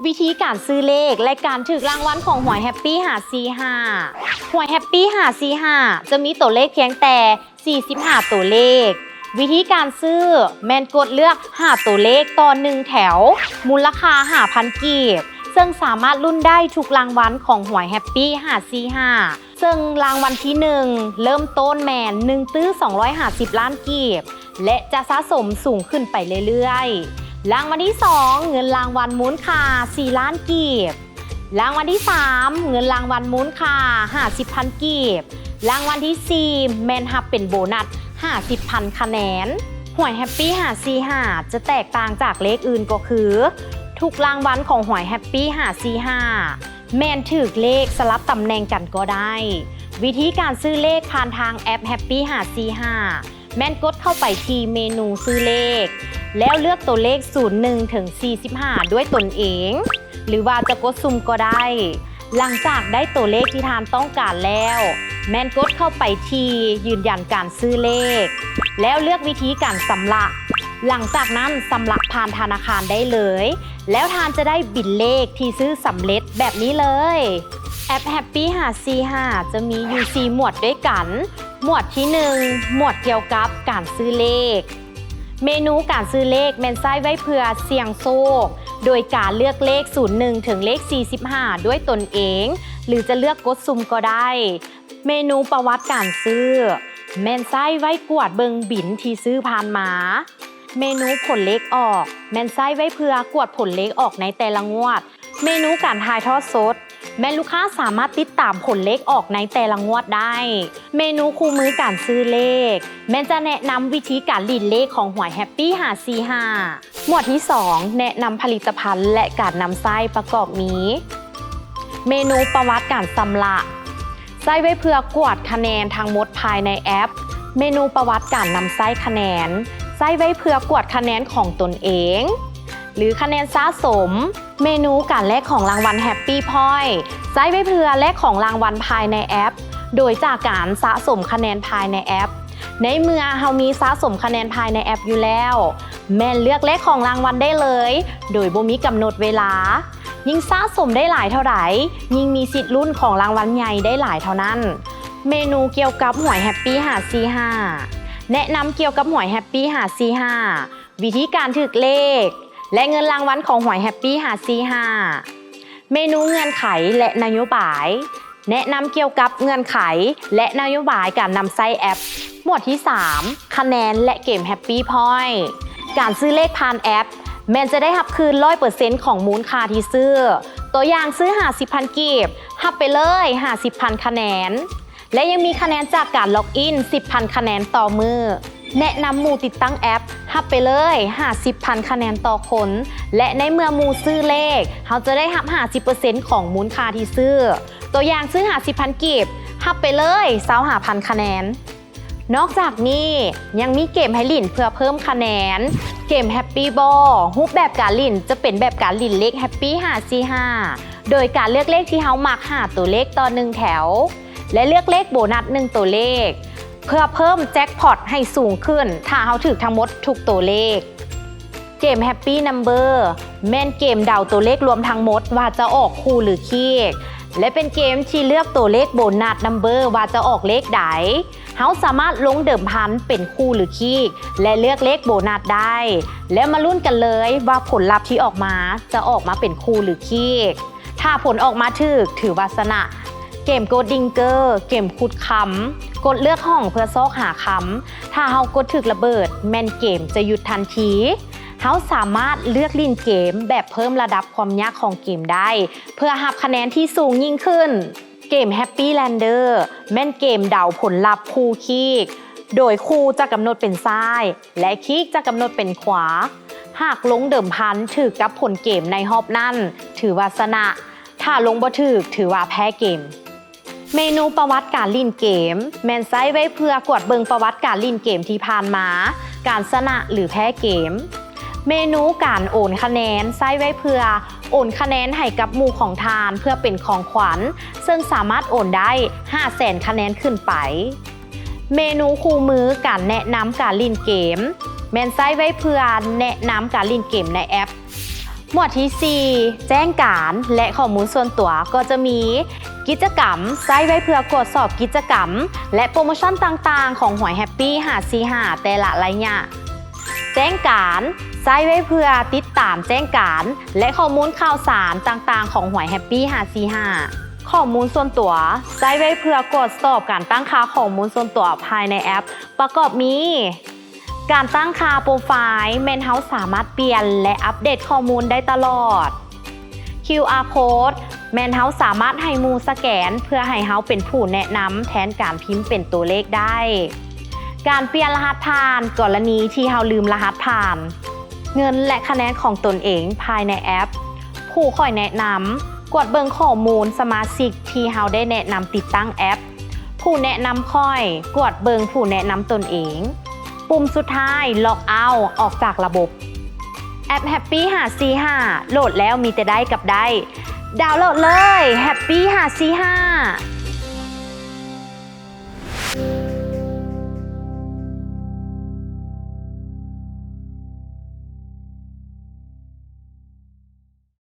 ວິທີການຊື້ເລກ ແລະ ການຖືກລາງວັນຂອງຫວຍແຮັບປີ້ຫ້າສີ່ຫ້າ. ຫວຍແຮັບປີ້ຫ້າສີ່ຫ້າຈະມີຕົວເລກພຽງແຕ່ສີ່ສິບຫ້າຕົວເລກ. ວິທີການຊື້ແມ່ນກົດເລືອກຫ້າຕົວເລກຕໍ່ໜຶ່ງແຖວ, ມູນລະຄ່າຫ້າພັນກີບ, ເຊິ່ງສາມາດລຸ້ນໄດ້ທຸກລາງວັນຂອງຫວຍແຮັບປີ້ຫ້າສີ່ຫ້າ. ເຊິ່ງລາງວັນທີໜຶ່ງເລີ່ມຕົ້ນແມ່ນໜຶ່ງຕື້ສອງຮ້ອຍຫ້າສິບລ້ານກີບ ແລະ ຈະສະສົມສູງຂຶ້ນໄປເລື້ອຍໆ. ລາງວັນທີສອງ ເງິນລາງວັນມູນຄ່າສີ່ລ້ານກີບ. ລາງວັນທີສາມ ເງິນລາງວັນມູນຄ່າຫ້າສິບພັນກີບ. ລາງວັນທີສີ່ ແມ່ນຮັບເປັນໂບນັດຫ້າສິບພັນຄະແນນ. ຫວຍແຮັບປີ້ຫ້າສີ່ຫ້າຈະແຕກຕ່າງຈາກເລກອື່ນກໍຄື ທຸກລາງວັນຂອງຫວຍແຮັບປີ້ຫ້າສີ່ຫ້າ ແມ່ນຖືກເລກສະຫຼັບຕຳແໜ່ງກັນກໍໄດ້. ວິທີການຊື້ເລກຜ່ານທາງແອັບແຮັບປີ້ຫ້າສີ່ຫ້າ ແມ່ນກົດເຂົ້າໄປທີ່ເມນູຊື້ເລກ ແລ້ວເລືອກຕົວເລກສູນໜຶ່ງເຖິງສີ່ສິບຫ້າດ້ວຍຕົນເອງ ຫຼືວ່າຈະກົດສຸ່ມກໍໄດ້. ຫຼັງຈາກໄດ້ຕົວເລກທີ່ທ່ານຕ້ອງການແລ້ວ ແມ່ນກົດເຂົ້າໄປທີ່ຢືນຢັນການຊື້ເລກ ແລ້ວເລືອກວິທີການຊຳລະ. ຫຼັງຈາກນັ້ນຊຳລະຜ່ານທະນາຄານໄດ້ເລີຍ ແລ້ວທ່ານຈະໄດ້ບິນເລກທີ່ຊື້ສຳເລັດແບບນີ້ເລີຍ. ແອັບແຮັບປີ້ຫ້າສີ່ຫ້າຈະມີຢູ່ສີ່ໝວດດ້ວຍກັນ. ໝວດທີໜຶ່ງ ໝວດກ່ຽວກັບການຊື້ເລກ. ເມນູການຊື້ເລກແມ່ນໃຊ້ໄວ້ເພື່ອສ່ຽງໂຊກ ໂດຍການເລືອກເລກສູນໜຶ່ງເຖິງເລກສີ່ສິບຫ້າດ້ວຍຕົນເອງ ຫຼືຈະເລືອກກົດສຸ່ມກໍໄດ້. ເມນູປະຫວັດການຊື້ ແມ່ນໃຊ້ໄວ້ກວດເບິ່ງບິນທີ່ຊື້ຜ່ານມາ. ເມນູຜົນເລກອອກ ແມ່ນໃຊ້ໄວ້ເພື່ອກວດຜົນເລກອອກໃນແຕ່ລະງວດ. ເມນູການຖ່າຍທອດສົດ ແມ່ນລູກຄ້າສາມາດຕິດຕາມຜົນເລກອອກໃນແຕ່ລະງວດໄດ້. ເມນູຄູ່ມືການຊື້ເລກ ແມ່ນຈະແນະນຳວິທີການຫຼິ້ນເລກຂອງຫວຍແຮັບປີ້ຫ້າສີ່ຫ້າ. ໝວດທີສອງ ແນະນຳຜະລິດຕະພັນ ແລະ ການນຳໃຊ້ປະກອບມີ ເມນູປະຫວັດການຊຳລະ ໃຊ້ໄວ້ເພື່ອກວດຄະແນນທັງໝົດພາຍໃນແອັບ. ເມນູປະຫວັດການນຳໃຊ້ຄະແນນ ໃຊ້ໄວ້ເພື່ອກວດຄະແນນຂອງຕົນເອງ ຫຼືຄະແນນສະສົມ. ເມນູການແລກຂອງລາງວັນແຮັບປີ້ພອຍ ໃຊ້ໄວ້ເພື່ອແລກຂອງລາງວັນພາຍໃນແອັບ ໂດຍຈາກການສະສົມຄະແນນພາຍໃນແອັບ. ໃນເມື່ອເຮົາມີສະສົມຄະແນນພາຍໃນແອັບຢູ່ແລ້ວ ແມ່ນເລືອກແລກຂອງລາງວັນໄດ້ເລີຍ ໂດຍບໍ່ມີກຳນົດເວລາ. ຍິ່ງສະສົມໄດ້ຫຼາຍເທົ່າໃດ ຍິ່ງມີສິດລຸ້ນຂອງລາງວັນໃຫຍ່ໄດ້ຫຼາຍເທົ່ານັ້ນ. ເມນູກ່ຽວກັບຫວຍແຮັບປີ້ຫ້າສີ່ຫ້າ ແນະນຳກ່ຽວກັບຫວຍແຮັບປີ້ຫ້າສີ່ຫ້າ ວິທີການຖືກເລກ ແລະ ເງິນລາງວັນຂອງຫວຍແຮັບປີ້ຫ້າສີ່ຫ້າ. ເມນູເງື່ອນໄຂ ແລະ ນະໂຍບາຍ ແນະນຳກ່ຽວກັບເງື່ອນໄຂ ແລະ ນະໂຍບາຍການນຳໃຊ້ແອັບ. ໝວດທີສາມ ຄະແນນ ແລະ ເກມແຮັບປີ້ພອຍ. ການຊື້ເລກຜ່ານແອັບ ແມ່ນຈະໄດ້ຮັບຄືນຮ້ອຍເປີເຊັນຂອງມູນຄ່າທີ່ຊື້. ຕົວຢ່າງ ຊື້ຫ້າສິບພັນກີບ ຮັບໄປເລີຍຫ້າສິບພັນຄະແນນ ແລະ ຍັງມີຄະແນນຈາກການລັອກອິນສິບພັນຄະແນນຕໍ່ມື້. ແນະນຳໝູ່ຕິດຕັ້ງແອັບ ຮັບໄປເລີຍຫ້າສິບພັນຄະແນນຕໍ່ຄົນ ແລະ ໃນເມື່ອໝູ່ຊື້ເລກ ເຮົາຈະໄດ້ຮັບຫ້າສິບເປີເຊັນຂອງມູນຄ່າທີ່ຊື້. ຕົວຢ່າງ ຊື້ຫ້າສິບພັນກີບ ຮັບໄປເລີຍຊາວຫ້າພັນຄະແນນ. ນອກຈາກນີ້ ຍັງມີເກມໃຫ້ຫຼິ້ນເພື່ອເພີ່ມຄະແນນ. ເກມ Happy Ball ຮູບແບບການຫຼິ້ນຈະເປັນແບບການຫຼິ້ນເລກ Happy ຫ້າສີ່ຫ້າ ໂດຍການເລືອກເລກທີ່ເຮົາມັກຫ້າຕົວເລກຕໍ່ໜຶ່ງແຖວ ແລະ ເລືອກເລກໂບນັດໜຶ່ງຕົວເລກ ເພື່ອເພີ່ມແຈັກພອດໃຫ້ສູງຂຶ້ນ ຖ້າເຮົາຖືກທັງໝົດທຸກຕົວເລກ. ເກມ Happy Number ແມ່ນເກມເດົາຕົວເລກລວມທັງໝົດວ່າຈະອອກຄູ່ ຫຼື ຄີກ ແລະ ເປັນເກມທີ່ເລືອກຕົວເລກໂບນັດ Number ວ່າຈະອອກເລກໃດ. ເຮົາສາມາດລົງເດີມພັນເປັນຄູ່ ຫຼື ຄີກ ແລະ ເລືອກເລກໂບນັດໄດ້ ແລ້ວມາລຸ້ນກັນເລີຍວ່າຜົນລັບທີ່ອອກມາຈະອອກມາເປັນຄູ່ ຫຼື ຄີກ. ຖ້າຜົນອອກມາຖືກ ຖືວ່າຊະນະ. ເກມ Gold Digger ເກມຂຸດຄຳ ກົດເລືອກຫ້ອງເພື່ອຊອກຫາຄຳ. ຖ້າເຮົາກົດຖືກລະເບີດ ແມ່ນເກມຈະຢຸດທັນທີ. ເຮົາສາມາດເລືອກຫຼິ້ນເກມແບບເພີ່ມລະດັບຄວາມຍາກຂອງເກມໄດ້ ເພື່ອຮັບຄະແນນທີ່ສູງຍິ່ງຂຶ້ນ. ເກມ Happy Lander ແມ່ນເກມເດົາຜົນລັບຄູ່ຄີກ ໂດຍຄູ່ຈະກຳນົດເປັນຊ້າຍ ແລະ ຄີກຈະກຳນົດເປັນຂວາ. ຫາກລົງເດີມພັນຖືກກັບຜົນເກມໃນຮອບນັ້ນ ຖືວ່າຊະນະ. ຖ້າລົງບໍ່ຖືກ ຖືວ່າແພ້ເກມ. ເມນູປະຫວັດການຫຼິ້ນເກມ ແມ່ນໃຊ້ໄວ້ເພື່ອກວດເບິ່ງປະຫວັດການຫຼິ້ນເກມທີ່ຜ່ານມາ, ການຊະນະ ຫຼື ແພ້ເກມ. ເມນູການໂອນຄະແນນ ໃຊ້ໄວ້ເພື່ອໂອນຄະແນນໃຫ້ກັບໝູ່ຂອງທ່ານເພື່ອເປັນຂອງຂວັນ, ເຊິ່ງສາມາດໂອນໄດ້ຫ້າແສນຄະແນນຂຶ້ນໄປ. ເມນູຄູ່ມືການແນະນຳການຫຼິ້ນເກມ ແມ່ນໃຊ້ໄວ້ເພື່ອແນະນຳການຫຼິ້ນເກມໃນແອັບ. ໝວດທີສີ່ ແຈ້ງການ ແລະ ຂໍ້ມູນສ່ວນຕົວ ກໍຈະມີ ກິດຈະກຳ ໃຊ້ໄວ້ເພື່ອກວດສອບກິດຈະກຳ ແລະ ໂປຣໂມຊັນຕ່າງໆ ຂອງຫວຍ Happy ຫ້າສີ່ຫ້າ ແຕ່ລະໄລຍະ. ແຈ້ງການ ໃຊ້ໄວ້ເພື່ອຕິດຕາມແຈ້ງການ ແລະ ຂໍ້ມູນຂ່າວສານຕ່າງໆ ຂອງຫວຍ Happy ຫ້າສີ່ຫ້າ. ຂໍ້ມູນສ່ວນຕົວ ໃຊ້ໄວ້ເພື່ອກວດສອບການຕັ້ງຄ່າຂໍ້ມູນສ່ວນຕົວພາຍໃນແອັບ ປະກອບມີ ການຕັ້ງຄ່າໂປຣໄຟລ໌ ແມ່ນເຮົາສາມາດປ່ຽນ ແລະ ອັບເດດຂໍ້ມູນໄດ້ຕະຫຼອດ. ຄິວອາ ໂຄດ ແມ່ນເຮົາສາມາດໃຫ້ໝູ່ສະແກນ ເພື່ອໃຫ້ເຮົາເປັນຜູ້ແນະນຳແທນການພິມເປັນຕົວເລກໄດ້. ການປ່ຽນລະຫັດຜ່ານ ກໍລະນີທີ່ເຮົາລືມລະຫັດຜ່ານ. ເງິນ ແລະ ຄະແນນຂອງຕົນເອງພາຍໃນແອັບ. ຜູ້ຂ້ອຍແນະນຳ ກວດເບິ່ງຂໍ້ມູນສະມາຊິກທີ່ເຮົາໄດ້ແນະນຳຕິດຕັ້ງແອັບ. ຜູ້ແນະນຳຂ້ອຍ ກວດເບິ່ງຜູ້ແນະນຳຕົນເອງ. ປຸ່ມສຸດທ້າຍ ລັອກເອົາ ອອກຈາກລະບົບ. ແອັບ Happy ຫ້າສີ່ຫ້າ ໂຫຼດແລ້ວມີແຕ່ໄດ້ກັບໄດ້. ດາວໂຫຼດເລີຍ Happy ຫ້າສີ່ຫ້າ.